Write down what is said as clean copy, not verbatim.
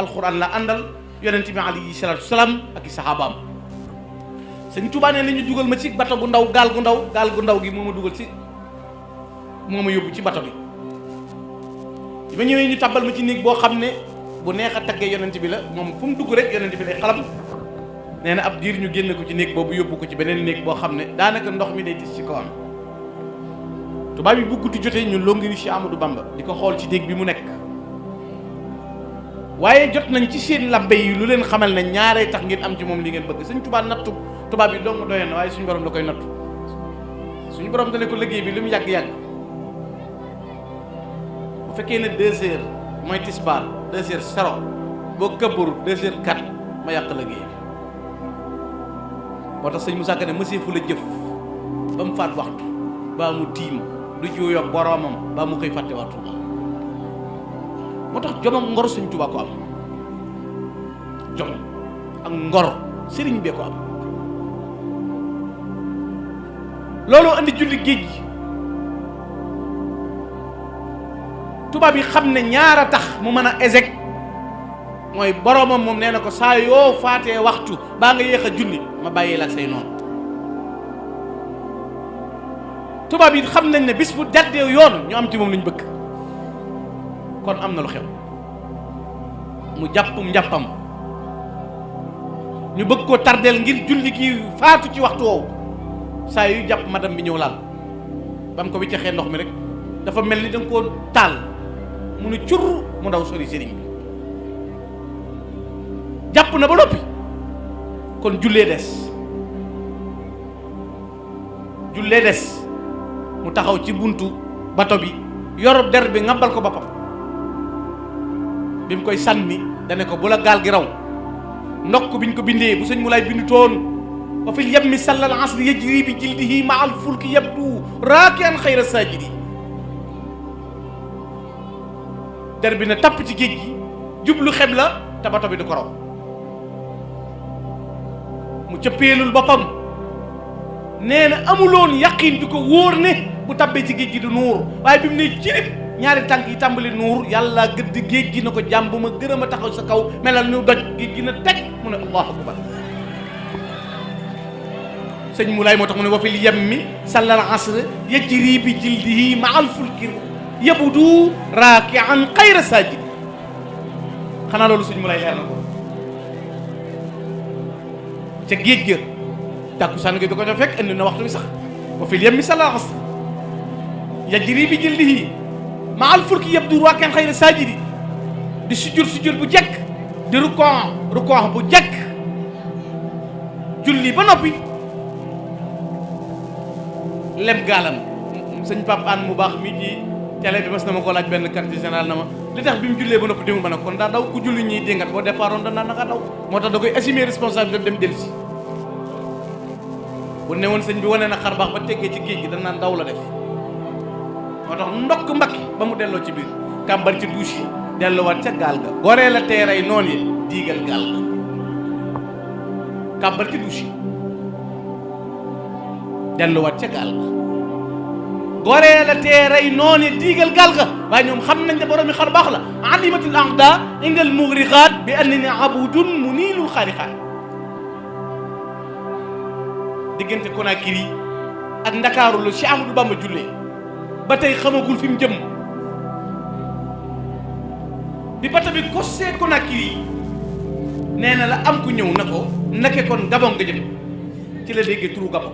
alxuraan la àndal yonent bi alayhi salaatu salaam ak i saxaabaam. Sëñ Tuubaa nee na ñu dugal ma ci bato bu ndaw gaal gu ndaw gi moo ma dugal ci moo ma yóbbu ci bato bi. bi ma ñëwee ñu tàbbal ma ci néeg boo xam ne bu neex a taggee yonent bi la moom fu mu dugg rek yonent bi lay xalam. nee na ab diir ñu génn ko ci néeg boobu yóbbu ko ci beneen néeg boo xam ne daanaka ndox mi day tis ci kawam. tubaab yi bu guddi jotee ñu longiri Cheikh Amadou Bamba di ko xool ci néeg bi mu nekk. waaye jot nañ ci seen labbe yi lu leen xamal ne ñaaree tax ngeen am ci moom li ngeen bëgg Sëñ Tuubaa nattu tubaab yi dong doyoon na waaye suñu borom da koy nattu. suñu borom dane ko liggéey bi lu mu yàgg-yàgg bu fekkee ne 2 heures mooy tisbaar 2 heures sero boo këbbaru 2 heures 4 ma yàq liggéey bi. moo tax sëñ Moussa Ka ne mësee fu la jëf ba mu faat waxtu baa mu tiim du juuyoo boroomam baa mu koy fàtte waxtu. moo tax jom ak ngor Sëñ Tuubaa ko am jom ak ngor sëriñ bee ko am. looloo andi julli géej gi tubaab yi xam ne ñaar a tax mu mën a échec mooy boroomam moom nee na ko saa yoo faatee waxtu baa nga yéex a julli ma bàyyi la ak say noonu. tubaab yi xam nañ ne bis bu jàddee yoon ñu am ci moom lañ bëgg kon am na lu xew mu jàppum njàppam ñu bëgg koo tardeel ngir julli gi faatu ci waxtu woowu saa yu jàpp madame bi ñëw laal ba mu ko wiccaxee ndox mi rek dafa mel ni da nga koo taal mu ne cur mu ndaw sori sëriñ bi jàpp na ba noppi kon jullee des mu taxaw ci buntu bato bi yor der bi ngàbbal ko boppam bi mu koy sànni dane ko bu la gaal gi raw ndokk biñ ko bindee bu sëñ mu lay bindu toon wa fil yammi sallal asri yajri bi jildihi ma al fulki yabdu raakian xayra sajidi der bi na tapp ci géej gi jublu xem la te bato bi du ko raw mu cëppeelul boppam nee na amuloon yaqin du ko wóor ne bu tabbee ci géej gi du nuur waaye bi mu ne cirib ñaari tànk yi tàmbali nuur yàlla gëdd géej gi na ko jàmm bu ma gërëm a taxaw sa kaw melal ñu doj géej gi na teg mu ne allahu akbar. sëñ Moulay moo tax mu ne wa fil yammi sallal asr yajri bi jildihi ma al fulki yabudu raakian xayra sajid. xanaa loolu sëñ Moulay leer na ko ca géej ga tàkkusaan gi da ko ca fekk indi na waxtu bi sax wa fil yammi sallal asr yajri bi jildihi ma al fulki yabdu raakian xayra sajidi di sujjur bu jekk di rukon bu jekk julli ba noppi lem gaalam. sëñ Pape An mu baax mi ci télé bi mas na ma ko laaj benn quartier général na ma li tax bi mu jullee ba noppi démul ma ne kon daa daw ku julli ñuy déngat boo départ oon danaa naka daw moo tax da koy assumer responsabilité dem dellu si bu ne woon sëñ bi wane na xar baax ba teggee ci géej gi dañ naan daw la def moo tax ndokk mbakki ba mu delloo ci biir kàmbar ci douche yi delluwaat ca gaal ga goree la teeray noon yi diigal gaal ga kàmbar ci douche yi delluwaat ca gaal ga goree la teeray noon yi diigal gaal ga waaye ñoom xam nañ ne borom mi xar baax la alimatul aqda indal mughriqaat bi annani abudun munilul xaariqaat. diggante Conakry ak Ndakaaru lu Cheikh Amadou Bamba jullee ba tey xamagul fi mu jëm bi bata bi kosee Conakry nee na la am ku ñëw na ko nake kon Gabon nga jëm ci la déggee turu Gabon